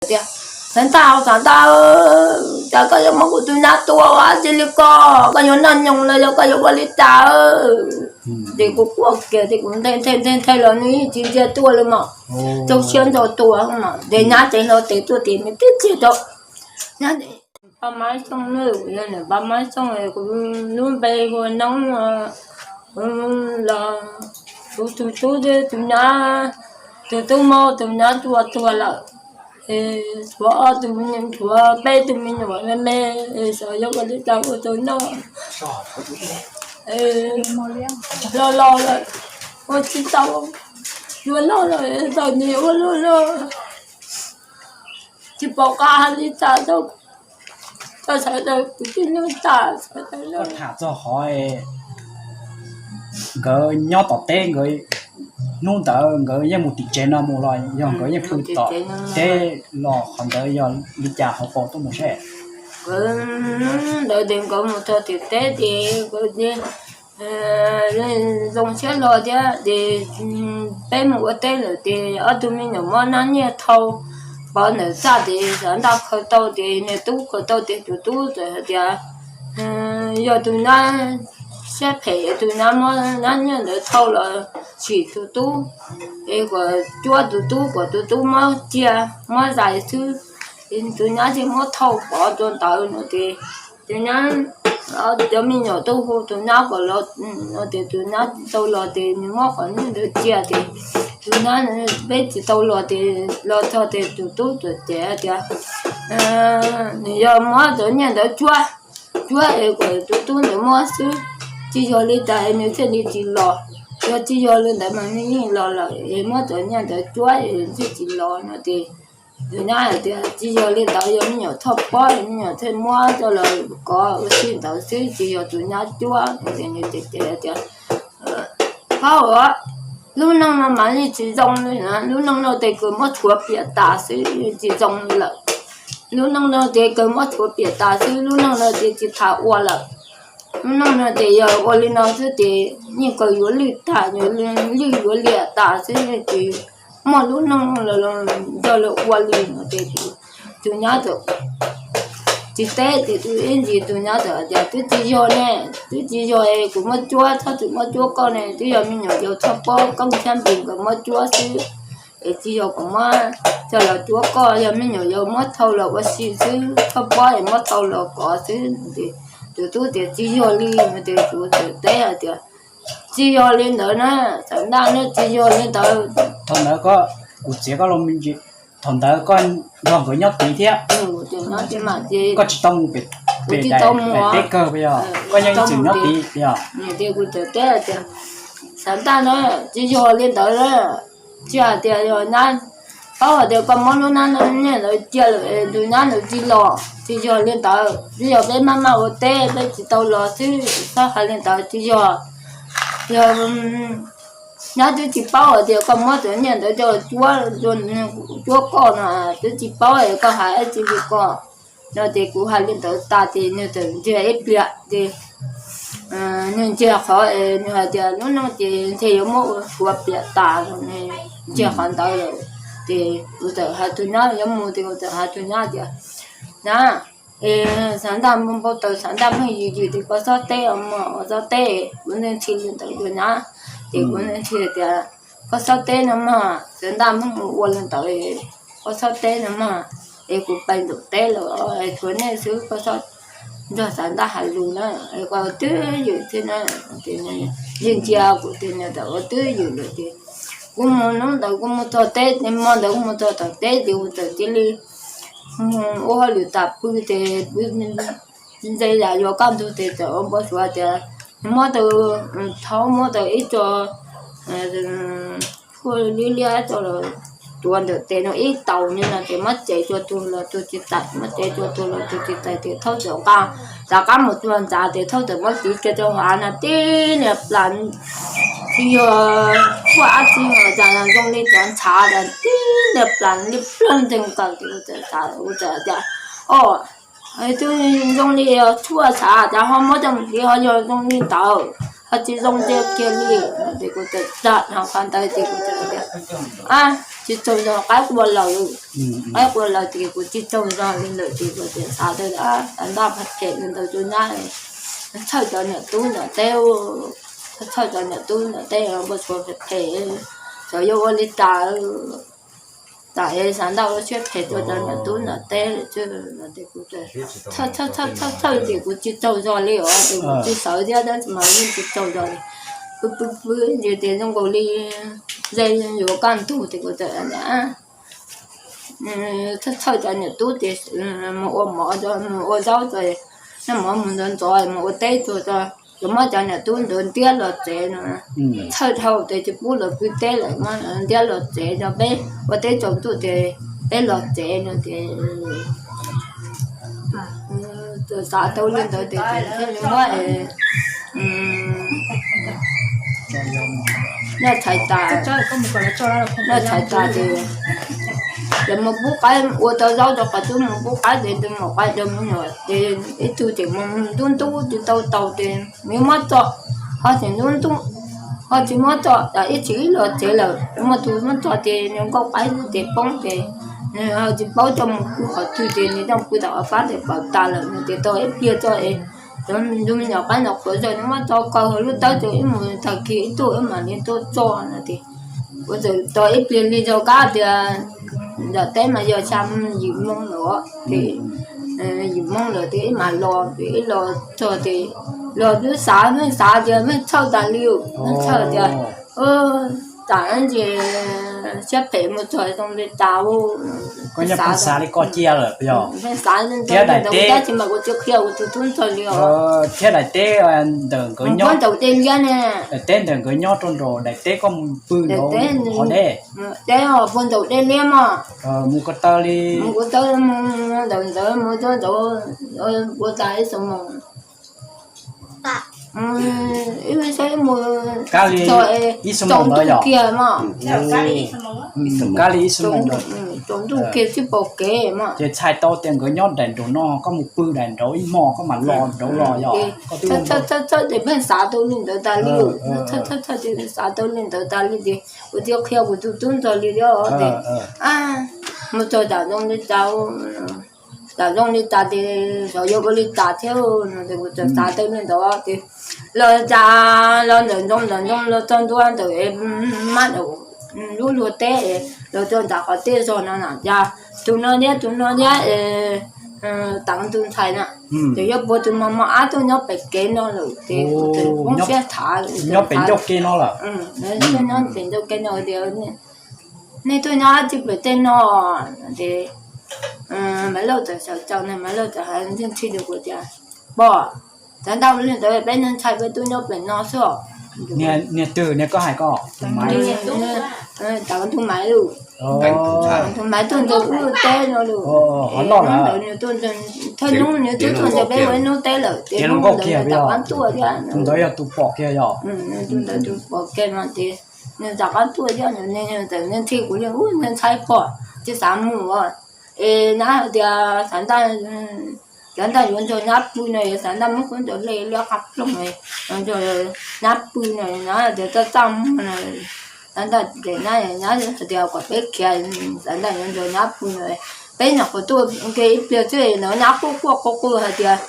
tias, Xav Ntaj, Xav Ntaj, cas koj yuav muab kuv tus nyab tua ua dab tsi li ko? Koj yuav noj nyoos los yog koj yuav ua li cas? Ces kuv quaj kiag ces kuv nthe nthe nthe los nws tsis ntsia tuaj li mas, rau siab ntso tua mas ces nyab ces hlo tes tuaj ces nws tib txiag rau nyab. Pab Maiv Xyooj, yog niam pab Maiv Xyooj, kuv lub npe hu ua Noob los. Kuv tus tub thiab tus nyab, tus tub muab tus nyab tua tuag lawm, tshuav ob tug, tshuav peb tug me nyuam me me, xyov yuav ua li cas ua tau noj. Los los lawm, ua tsis tau, yuav noj los txom nyem ua luaj luaj, tsis pom qab hais li cas rau, rau sawv daws kwv tij neej tsa sawv daws. Koj tham txog qhov nkawd nyob tom teb, nkawd hnub ntawd nkawd yeej mus tim tsev no mus los yog nkawd yeej pw tom teb los qhov ntawd yog li cas, hauv paus tuaj mus seb. Nkawd ntawd ces nkawd mus txog tim teb ces nkawd zoo siab hlo thiab ces peb mus ua teb lawm ces ob tug me nyuam muab nab nyiaj thau pov ntawm txaj ces Xav Ntaj khaws tau ces niag tub khaws tau ces tus tub txawm hais tias yog tus nyab siab phem, tus nyab muab nab nyiaj ntawd thau los sim tus tub, es kom cuab tus tub, kom tus tub muab cia, muab zais xwb. Tus nyab thiaj muab thau pov rau ntawd no ces tus nyab, cov me nyuam tuaj hu tus nyab kom los no ces tus nyab tsis tau los ces nws muab qhov nyiaj ntawd cia ces tus nyab, peb tsis tau los ces los txog ces tus tub txawm cem tias nws yog muab cov nyiaj ntawd cuab, cuab es kom tus tub ntawd muab xwb, tsis yog li cas es nws thiaj li tsis los. Yog tsis yog li ntawd mas nws yeej los lawm, es muab cov nyiaj ntawd cuab es thiaj tsis los no ces tus nyab hais tias tsis yog li ntawd, yog me nyuam txhoj pob, yog me nyuam thiaj muab coj los kov ua si ntawd xwb, tsis yog tus nyab cuab no ces nws cem cem tias, Pab, lub neej no mas yeej tsis zoo li na, lub neej no ces kawg muab tshuav piam tas xwb, tsis zoo li lawm. Lub neej no ces kawg muab tshuav piam tas xwb, lub neej no ces tsis tham ua lawm. Lub neej no ces yog ua li no xwb ces yeej kawg yuav lwj tag, yuav lwj yuav liam tas xwb, tsis muaj lub neej los nrog lawv ua li no ces tus nyab txawm tsis teb ces tus ib ntsis tus nyab txawm tias, Twb tsis yog ne, twb tsis yog es kuv muab cuab, txhob txwm muab cuab koj ne, twb yog me nyuam yaus txhoj pob koob thiab npis nkawd muab cuab xwb, es tsis yog kuv muab coj los cuab koj, yog me nyuam yaus muab thau los ua si xwb, txhoj pob es muab thau los kov xwb. Tus tub tias, Tsis yog li no ces kuv txawm teb hais tias, Tsis yog li ntawd na, Xav Ntaj, nej tsis yog li ntawd. Thaum ntawd koj, kuv txiav koj los me ntsis, thaum ntawd koj nrog nkawd nyob tid thiab, koj tsis tau mus pem daim teb kawg puas yog? Koj yeej tseem nyob tid puas yog? Kuv txawm teb tias, Xav Ntaj na, tsis yog li ntawd na. Tsis hais tias yog nyab, paub hais tias koj muab lub nab nyiaj ntawd cia lawm, tus nyab ntawd tsis los, tsis yog li ntawd. Twb yog peb maj maj ua teb peb tsis tau los xwb, txhob hais li ntawd, tsis yog. Yog nyab twb tsis paub hais tias koj muab cov nyiaj ntawd coj los cuab, cuab koj no, twb tsis paub es koj hais dab tsi li ko. No ces kuv hais li ntawd tas ces nws txawm ntsiag ib pliag ces nws ntsiag qhov nws hais tias lub neej ces ntshe yuav muab ua tshuav piam tas, ntsiag qhov ntawd lawm. Ces kuv txawm hais tus nyab yuav mus ces kuv txawm hais tus nyab tias, Nyab, es Xav Ntaj npau taws, Xav Ntaj pheej yws yws ces koj txhob teb os mog, koj txhob teb. Kuv ntxhi li ntawd tus nyab, ces kuv ntxhi tias, Koj txhob teb no mog, Xav Ntaj pheej mus ua li ntawd, koj txhob teb no mog, es kuv pais nram teb lawm, tshuav nej xwb, koj txhob nrog Xav Ntaj hais lus na, koj twb ywm thiab na. Yeej ntsia kuv ces nws txawm ua twb ywm lawm ces kuv mus hnub ntawd kuv mus txog teb, hmo ntawd kuv mus txog tom teb ces kuv txawm cia li ua hauj lwm tas pw ces kuv ntse yam yuav kaj ntug ces txawm ua npau suav tias muab tau, thaub muab tau ib co tshuaj liab liab coj los tuav ntawm tes no ib taus li no ces muab cev cua tuag los tuag tsis txais, muab cev cua tuag los tuag tsis txais ces thaub txawm nqa rov qab mus txog ntxav ces thaub txawm muab tiv kiag rau hav no tib niag plas, tsis yog tshuaj dab tsi ho cas zoo li cov ntshav tas tib niag plas li plawg nteeg kaws ces kuv txawm tias, o, twb zoo li tshuaj ntshav tas ho muab coj mus tiv ho yog zoo li ntawd, ho tsis zoo ntshe kiag li. Ces kuv txawm tag qhov ntawd ces kuv txawm tias, a, tsis tsaug zog, qaib qua laws, qaib qua laws ces kuv tsis tsaug zog li lawm ces kuv tseem xav tias, xav ntawd phem li ntawd rau nyab, txhawj cov niam tub niam teb, txhawj cov niam tub niam teb ua tshuav phem phem, xyov yuav ua li cas, tam es xav ntawd ua siab phem rau cov niam tub niam teb lawm, txhawj ces kuv tsis tsaug zog li os, ces kuv tsis sawv thiab tab sis mas yeej tsis tsaug zog li. Pw pw pw ces zoo nkaus li ze yuav kaj ntug ces kuv txawm txhawj txhawj cov niam tub ces mus ua mov, mus ua zaub, noj mov mus ntxov ntxov mus ua teb tuag, yuav muab cov niam tub ntawd ntiab los tsev no. Txhawj dhau ces tsis pub lawv pw teb lawm, muab ntiab los tsev no, peb ua teb tsaus ntuj ces peb los tsev no ces txawm xav tau li ntawd ces thiaj li muab noj tshais tas, noj tshais tas ces ces mus pub qaib, ua tau zaub rau qhov twb mus pub qaib ces tus maum qaib rau me nyuam ces ib tug ces mus ntub ntub tsis tau taus ces nws muab tso, ho tsis ntub ntub, ho tsis muab tso, ib txhis ib los tsev lawm muaj tus muab tso ces nws nkauj qaib xwb ces poob ces nws ho tsis paub coj mus pw qhov twg ces nws coj pw tom qhov pab ces paum tas lawm no ces tau ib pliag tso es cov me nyuam qaib ntawd qhuav zog nws muab tso kaw hauv lub tawb ces wb mus tag kis ib tuj wb mam li tuaj tso no ces kuv txawm tos ib pliag li zog kab tias nram teb mas yog xya yim moo lawm ces yim moo lawm ces wb mam los ces wb los txog ces los twb xav, pheej xav tias pheej txhawj tas li, pheej txhawj tias tam ces siab phem mus txog zoo li cas, pheej xav li ko cia lawm, pheej xav thiab daim teb tab sis mas kuv tsis qhia kuv tus tub ntxawg li os. Thiab daim teb ntawm nkawd nyob, daim teb ntawm nkawd nyob rau nraum daim teb koj mus pw nraud qhov deb, deb puag nraum dej liab mog, mus ko taw li, mus ko taw mus ntawm ntawd mus rau nraud ua tas ib xuab moos, ib mus kab li ib xuab moos ntawd yog kiag mog, kab li ib xuab moos ntawd, tsaus ntuj kiag tsis pom kev mog. Ces txhais tau tias nkawd nyob daim nraum no, koj mus pw daim nraud ib hmos koj mam los nraud los yog. Txhawj ces pheej xav tau li ntawd tas li, txhawj ces xav tau li ntawd tas li ces kuv tsis qhia kuv tus tub ntxawg li thiab ces mus txog tam zoo li cas, tam zoo li cas ces xyov yuav ua li cas thiab no ces kuv txawm xav tau li ntawd ces los cas los ntawm ntoo ntawm ntoo los txog ntua ntawm mab daum lub luag teb, los txog nram qhov tej zog no na cas tus no thiab tus no thiab tam tus ntxhais na, ces yog puag tus mos mos ab tuaj nyob pem kev no lawm ces kuv txawm poob siab tham nyob pem ncauj ke no lawm, nyob pem ncauj ke no tias nej tuaj nyob dab tsi pem tej no ces Maiv Lauj txawm sawv tsees ne, Maiv Lauj txawm hais ntxhi ntxhi rau kuv tias pom, txav ntau li ntawd peb neeg ntxhais peb tuaj nyob pem no xwb. Niag twg niag koj hais ko? Tau tus Maiv, tus Maiv tuaj ntawm wb teb no lawm, thawj hnub nws twb tuaj ntawm peb ua ib hnub teb lawm ces hnub ntawd nws rov qab tuaj thiab. Tus ntawd yog tus pom kiag yog? Tus ntawd tus pom kiag no ces nws rov qab tuaj thiab, nws txawm ntxhi kuv li ub, niag ntxhais pom tsis xav mus es nyab hais tias xav ntaj, cov ntaj yuav nrog nyab pw no, xav ntaj muab khaub ncaws hle liab qab ploog, nyab pw no, nyab tias txaj txaj muag no, xav ntaj ces nyab, nyab hais tias kom peb khiav, xav ntaj yuav nrog nyab pw no, peb nyuam qhuav tuaj ua ke ib pliag xwb no nyab quaj quaj qw qw hais tias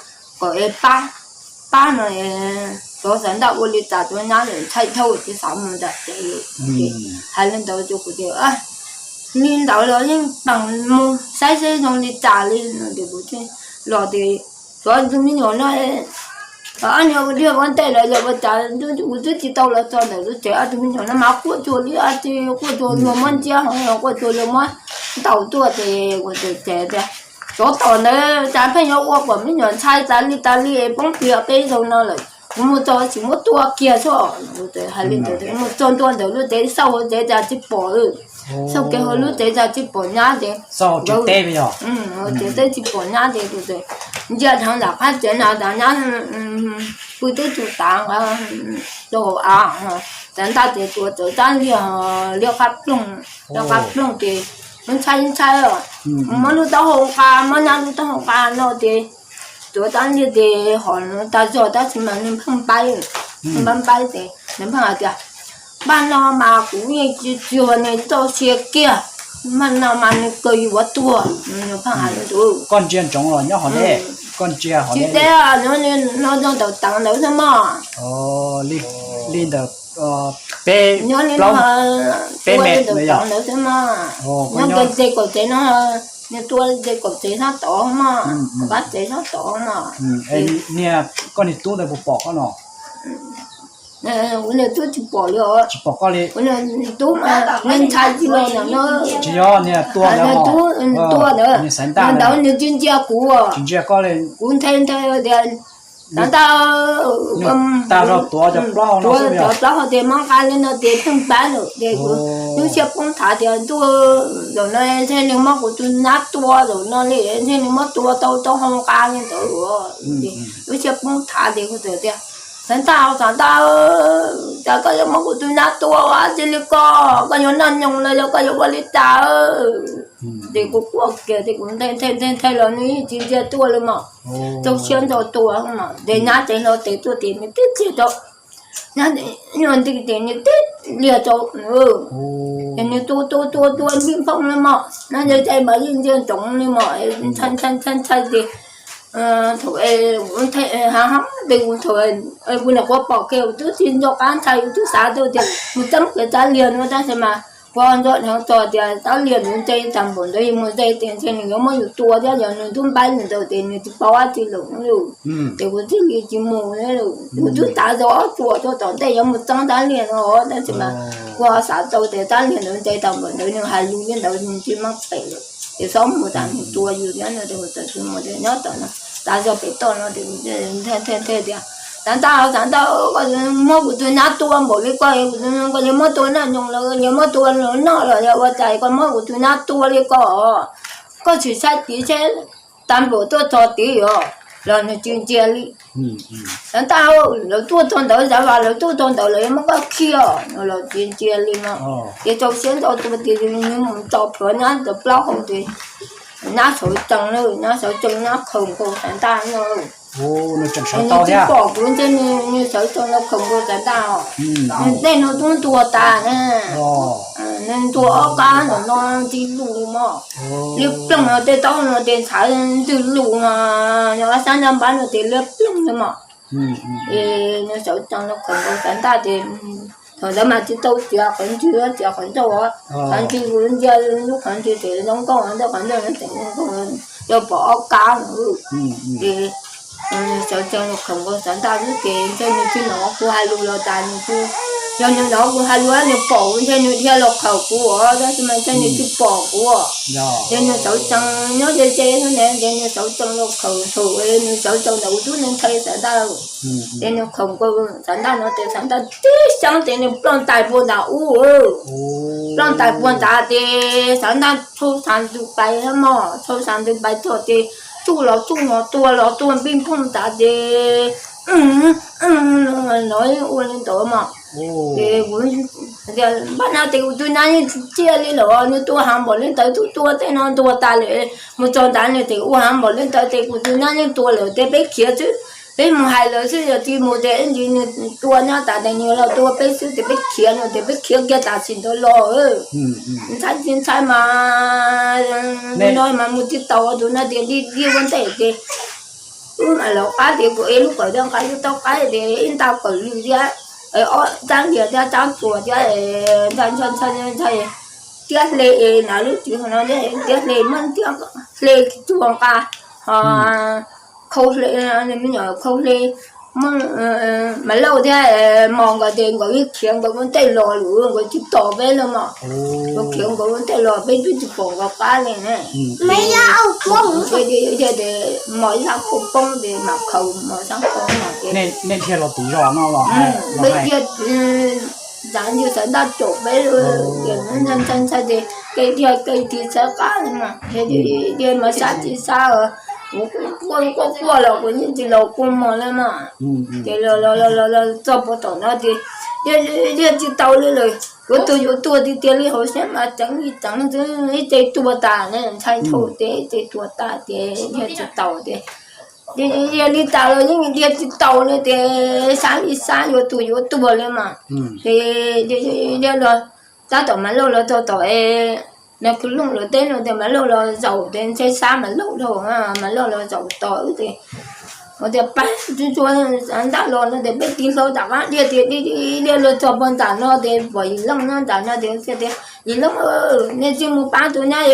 kom es pab, pab no, xyov xav ntaj ua li cas rau nyab lawm, ntshai dhau tsis xav mus nram tsev li. Hais li ntawd ces kuv tias li ntawd los yeej pheej mus saib seb zoo li cas li no ces kuv los ces xyov tus me nyuam no ob niag ua liaj ua teb lawm los ua cas kuv twb tsis tau los txog ntawm lub tsev, ob tug me nyuam no mas quaj tsuag li, quaj tsuag luag muab ntsiab, quaj tsuag luag muab ntaus tuaj ces kuv txawm tias tsov tom ntawd cas pheej yuav ua kom me nyuam ntshai tas li tas li es poob pliag peb zaug no lawm, kuv mus txog tsis muab tua kiag xwb. Hais li ntawd mus txog ntua ntawm lub tsev, xauj hauv tsev cas tsis pom, xauj kev hauv lub tsev cas tsis pom nyab ces, tsev teb tsis pom nyab ces kuv ntsia dheev nram qab tsev no tas nyab pw teb tsuj tav nqa rau hauv av, tas ntaj ces tuav txawv txab liag, liab qab ploog, liab qab ploog ces ntshai ntshai, muab lub taub hau nqa, muab nyab lub taub hau nqa no ces tuav txab liag ces hom tag zog tab sis mas nws pheej npaib, npaib npaib ces nws pheej hais tias npaj no mas kuv yeej tsis txuag nws txoj sia kiag, Mas no mas nws kawg yuav tuag, nws pheej hais li ntawd. Koj ntsia ntsoov los nyob hov deb, koj ntsia hov deb, nyob nyob ntawm teev ntawd xwb mog. Li ntawm peb, nyob li no, peb tua me li ntawm teev ntawd xwb mog. Nyob nce kaum tsev no, nws tua nce kaum tsev sab tod mog, kaum pab tsev sab tod mog. Niag koj niag tub ntawd puas pom koj no? Kuv niag tub tsis pom li os. Tsis pom koj li. Kuv niag tub mas ntshai tsis los no. Tsis yog niag tua ntawd, tua ntawd, ntawd nws tsis ntsia kuv, tsis ntsia koj li. Kuv nthe nthe tias, tag ntaj, tag zog tuav cov plaub hau no, tuav cov plaub hau tias muab nqa li no tias pheej pab lawm ces kuv lub siab poob thav tias ntuj, zaum no ntshe nws muab kuv tus nab tua zaum no li, ntshe nws muab tua tau tau hau nqa li ntawd. Lub siab poob thav ces kuv txawm tias, tag ntaj, tag ntaj, cas koj yuav muab kuv tus nab tua ua dab tsi li ko, koj yuav noj nyoos los yog koj yuav ua li cas? Ces kuv quaj kiag ces kuv nthe nthe nthe los nws tsis ntsia tuaj li mas, rau siab ntso tua mas ces nyab tsev hlo tes tuaj ces nws tib txiag rau, nyuag nti ces nws tib liag rau, ces nws tua tua tua tua npij nphooj li mas, nyob nce cai mas yeej ntsia ntsoov li mas, ntshai ntshai ntshai ntshai ces thaum, ha ha, ces kuv thaum, kuv nyuam qhuav pom kiag kuv twb tsis nco qab ntshai, kuv twb xav tias mus txeeb kiag rab liag no tab sis mas kuv nco dheev txog tias rab liag nws nce tag npaum ntawd yus mus ze ces ntshe nws yuav muab yus tua thiab, yog nws twb npaib li ntawd ces nws tsis paub dab tsi lawm. Ces kuv thiaj li tsis mus, kuv twb tav zog ob tsuas rau tom ntej yuav mus txeeb rab liag no tab sis mas kuv xav tau tias rab liag ntawd nce tag npaum ntawd nws hais lus li ntawd nws tsis muaj phem lawm, ces txhob mus tas nws tua yus thiab no ces kuv txawm tsis mus ces nyob tom no tav zog pem toj no ces kuv nthe nthe tias, tag ntaj, tag ntaj, koj muab kuv tus nab tua npaum li ko, koj yuav muab tua noj nyoos los yog muab tua noj los yog ua cas koj muab kuv tus nab tua li ko? Koj tsis saib tid seb tag npaum tuaj txog tid os, los nws tsis ntsia li. Tag ntaj, lawv tuaj txog ntawd, xav vas lawv tuaj txog ntawd lawv yuav muab koj khi os, los tsis ntsia li no. Ces rau siab ntso tua ces nws mus tso plhuav nyab cov plaub hau ces nyab sawv tsees, nyab sawv tsees nyab khaws nkaus tag ntaj no. Nws tsis pom kuv ntshe nws sawv tsees los khaws nkaus tag ntaj os. Nws tej no twb ntuag tas na. Nws ntuag ob qab ntawm no ntxi lus mog. Liab ploog no tej taub no ces ntxhaiv ntxwg lus no, nyob sab nrab npab no ces liab ploog li mog. Es nws sawv tsees los khaws nkaus tag ntaj ces thaum ntawd mas tsis tau txiav qhov ntswg, txiav qhov ncauj, qhov ntswg kuv ntsia lub qhov ntswg ces zoo nkauj, ntawm qhov ncauj no tseem zoo nkauj, yog pom ob kab no. Ces sawv tsees los khaws nkaus tag ntaj xwb ces ntshe nws tsis hnov kuv hais lus los tas nws, yog nws hnov kuv hais lus nws pom kuv ntshe nws dhia los khaws kuv os, tab sis mas ntshe nws tsis pom kuv. Ces nws sawv tsees nyob ze ze xwb ne, ces nws sawv tsees los khaws thaum nws sawv tsees ntawd kuv twb nthe nthe tag ntaj. Ces nws khaws nkaus tag ntaj no ces tag ntaj tib xyeeb ces nws ploj ntais puag nram ub. Ploj ntais puag nrad ces tag ntaj tshau xav ntws pais mog, tshau xav ntws pais txog ces tsuj los tsuj no, tua los tua npij nphooj nrad ces no ua li ntawd mog. Ces npaj no ces kuv tus nyab yeej tsis ntsia li lawm, nws tua heev npaum li ntawd, tus tua tej no ntuag tas lawm, mus txog ntawd nws ces ua heev npaum li ntawd ces kuv tus nyab yeej tuag lawm ces peb khiav xwb, peb mus hais lawv xwb, yog tsis mus ces ib ntsis nws tua nyab tas ces nws los tua peb xwb ces peb khiav no ces peb khiav kiag tam sim ntawd los. Ntshai tsis ntshai mas, no mas mus tsis tau, tus no tias li ua ntej ces wb mam los qab ces kuv ev lub kawm thiab nqa lub taub qaib ces ib nta kawm lwm thiab, ob tsab ntiag thiab tsab txuas thiab, ntshai ntshai ntshai ntshai, thiab hle es na lub tsev no thiab hle muab thiab hle txuas nqa, khau hle, me nyuam khau hle, Maiv Lauj thiab Mos nkawd ces nkawd yeej khiav nkawd ua ntej los lawm, nkawd tsis tos peb li mog. Nkawd khiav nkawd ua ntej los peb twb tsis pom nkawd qab li na. Mos ib sab khau poob ces mam khaws mos sab khau no ces nej dhia los tim zos no los, peb dhia, txav ntsis txav ntaj caum peb, ntshai ntshai ces kev dhia kev tig txhawv qab li mas, dhia mas sab tsis sab, kuv quaj quaj quaj los kuv yeej tsis los kua muag li mas. Ces los los los los txog puag tom no ces dhia tsis tau li lawm, yuav tuag yuav tuag tiag tiag li, hauv siab mas tseev li tseev xwb, ib ce tuag tas ne, ntshai dhau ces ib ce tuag tas ces dhia tsis tau ces dhia li tas los yeej dhia tsis tau li ces sab li sab, yuav tuag yuav tuag li mas. Ces dhia los tab tom Maiv Lauj los txog tom es Nag Kwv Looj lawv teb no tias Maiv Lauj los zaum, ces ntshe xav Maiv Lauj dhau, Maiv Lauj los zaum tos wb ces, ua tias pab tsuag tsuag Xav Ntaj los no ces peb tig hlo rov qab dhia tias dhia dhia los txog puag nram no ces pom Yim Looj nyob nram no ces tias, Yim Looj, nej tsis mus pab tus nyab,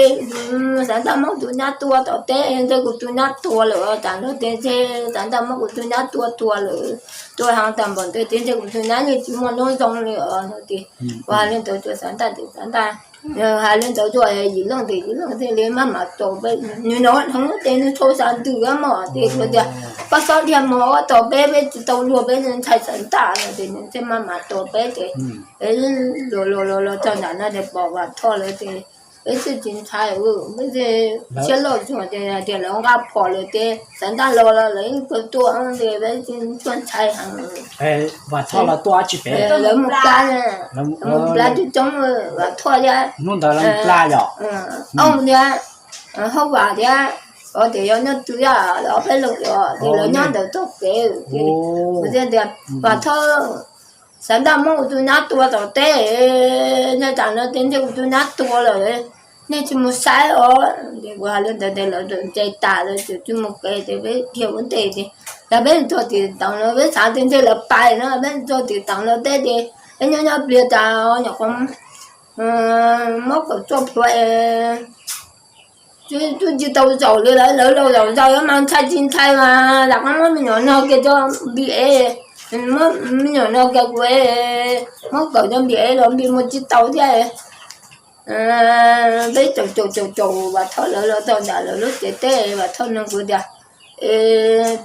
Xav Ntaj muab tus nyab tua tom teb, ntshe kuv tus nyab tuag lawm os. Tam no ces ntshe Xav Ntaj muab kuv tus nyab tua tuag lawm, tua heev tas npaum ntawd ces ntshe kuv tus nyab yeej tsis muaj hnub zoo li os no ces, ua hais li ntawd rau Xav Ntaj ces Xav Ntaj hais li ntawd rau Yim Looj ces Yim Looj thiaj li maj mam tos peb, nws hnov heev ces nws tshau xav ntws mog ces kuv tias, koj txhob dhia mog, koj tos peb, peb tsis tau luag, peb ntshai Xav Ntaj no ces nws thiaj maj mam tos peb ces, los los los los txog nram no ces pom Vam Thoj lawv ces peb thiaj tsis ntshai, peb thiaj siab loj tsuag ces tias lawv nqa phom lawm ces Xav Ntaj los los lawv yeej kawg tuaj ces peb tsis tshua ntshai heev. Vam Thoj los tuaj dab tsi pem? Lawv mus plab, lawv mus plab coob coob, Vam Thoj thiab, hnub ntawd lawv mus plab yom? Ooj thiab, Hauj Vam thiab, o tias yog nyob twg thiab, ob peb leeg os ces lawv nyob ntawd txoj kev ces kuv thiaj tias, Vam Thoj, Xav Ntaj muab kuv tus nyab tua tom teb, nyob tam no ces ntshe kuv tus nyab tuag lawm, nej tsis mus saib os. Ces kuv hais li ntawd ces lawv ntse tas lawm, tsis mus kev ces peb dhia ua ntej ces, yog peb txog tim teev no peb xav tias ntshe lawv pais no, peb txog tim teev no teb ces peb nyob nyob pliag tas nyuam qhuav muab kaum txoj plhuav, twb tsis tau zaum li lawm, lawv los zaum zaum mas ntshai tsis ntshai mas rov qab muab me nyuam no kiag coj npis ev, muab me nyuam no kiag kuv, muab kawm coj npis ev los npis mus tsis tau thiab. Peb caum caum caum caum Vam Thoj lawv los txog ntawm lawv lub tsev teb, Vam Thoj nug kuv tias,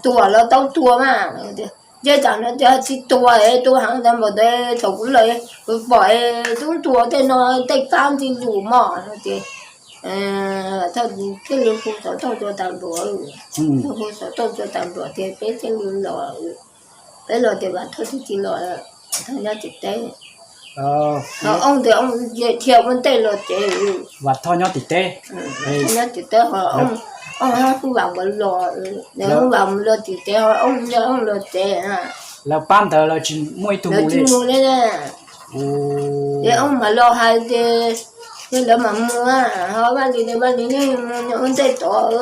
tuag los tau tuag mas, ntshe tam no ces tsis tuag, tuag heev tas npaum ntawd thaum kuv los kuv pom tub tuag tej no tej kab ntxi lus mog no ces Vam Thoj thiaj li hu xov tooj rau tas npluam, hu xov tooj rau tas npluam tias peb thiaj li los, peb los tias Vam Thoj twb tsis los, Vam Thoj nyob tim teb. Ho Ooj tias Ooj dhia ua ntej los tsev. Vam Thoj nyob tim teb, nyob tim teb ho Ooj, Ooj thiab Hauj Vam nkawd los, Hauj Vam mus los tim tsev ho Ooj thiab Ooj los tsev. Lawv pab ntawd lawv tsis muaj ib tug mus li. Ces Ooj mam los hais ces, ces lawv mam mus, ho Vaj Lis, Vaj Lis yeej mus ua ntej tod.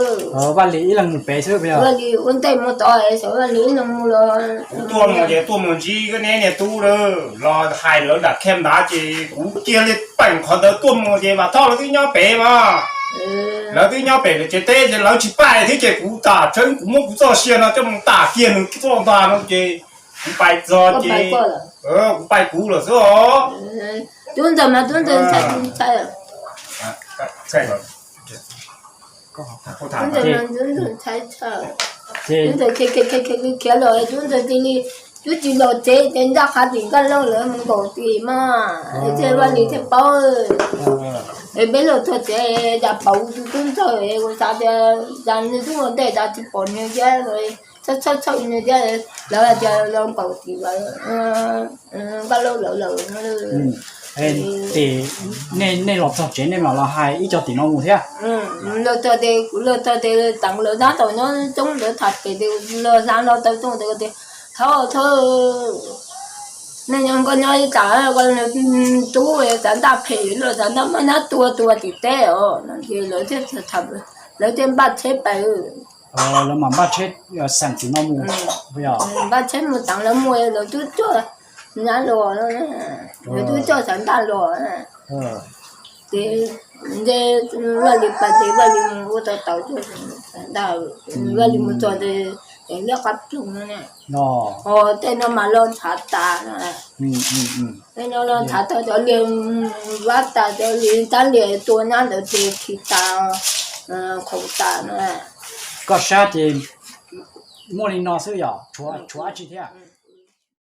Vaj Lis ib leeg mus pem xwb, Vaj Lis ua ntej mus tod, xyov Vaj Lis ib leeg mus los. Kuv tuaj mus ces tuaj mus ntsib koj niag tub lawm los hais lawv nram khe nrad ces kuv cia li peem qhov ntawd tuaj mus ces Vam Thoj lawv twb nyob pem mas. Lawv twb nyob pem lawv tsev teb ces lawv tsis pais thiab ces kuv tas tseeb kuv muab kuv txoj sia no coj mus tas kiag nws txoj ntag no ces kuv pais txog ces kuv pais kuv lawm xwb os. Tub ntxawg mas tub ntxawg ntshai, tub ntxawg ntshai tshaj, tub ntxawg khiav khiav los tub ntxawg cia li, tub tsis los tsev ces ncaj qha tim Nkaj Lauj lawv mus nkaum tim mas, ces Vaj Lis thiaj paub. Es peb los txog tsev cas pom kuv tus tub ntxawg, kuv xav tias cas nws twb ua ntej cas tsis pom nws thiab, txhawj txhawj nws thiab, lawv hais tias los nkaum tim Nkaj Lauj lawv lawm. Ces nej los txog tsev nej mam los hais ib co tim no mus thiab. Los txog ces kuv los txog ces teev lawv tab tom nyob coob ntawd tham pem ces los xav los tau txog ntawd tias, thov thov nej nyob nkoj nyob ib tsam, tub Xav Ntaj phem los Xav Ntaj muab nyab tua tua tim teb os no ces lawv thiaj, lawv thiaj npaj tsheb pais. Lawv mam npaj tsheb xeem tim no mus, npaj tsheb mus teev lawv mus, lawv twb coj nyab los, lawv twb coj Xav Ntaj los. Ces ntshe Vaj Lis pais ces Vaj Lis mus ua tau tau coj Xav Ntaj, Vaj Lis mus txog ces liab qab ploog no, ho tej no mas los ntshav tas no. Tej no los ntshav tas cov liaj vab tas cov liaj tab liam tua nyab ntawd ces khi tas, khoom tas no. Koj sab ces muaj li no xwb yom, tshuav dab tsi thiab?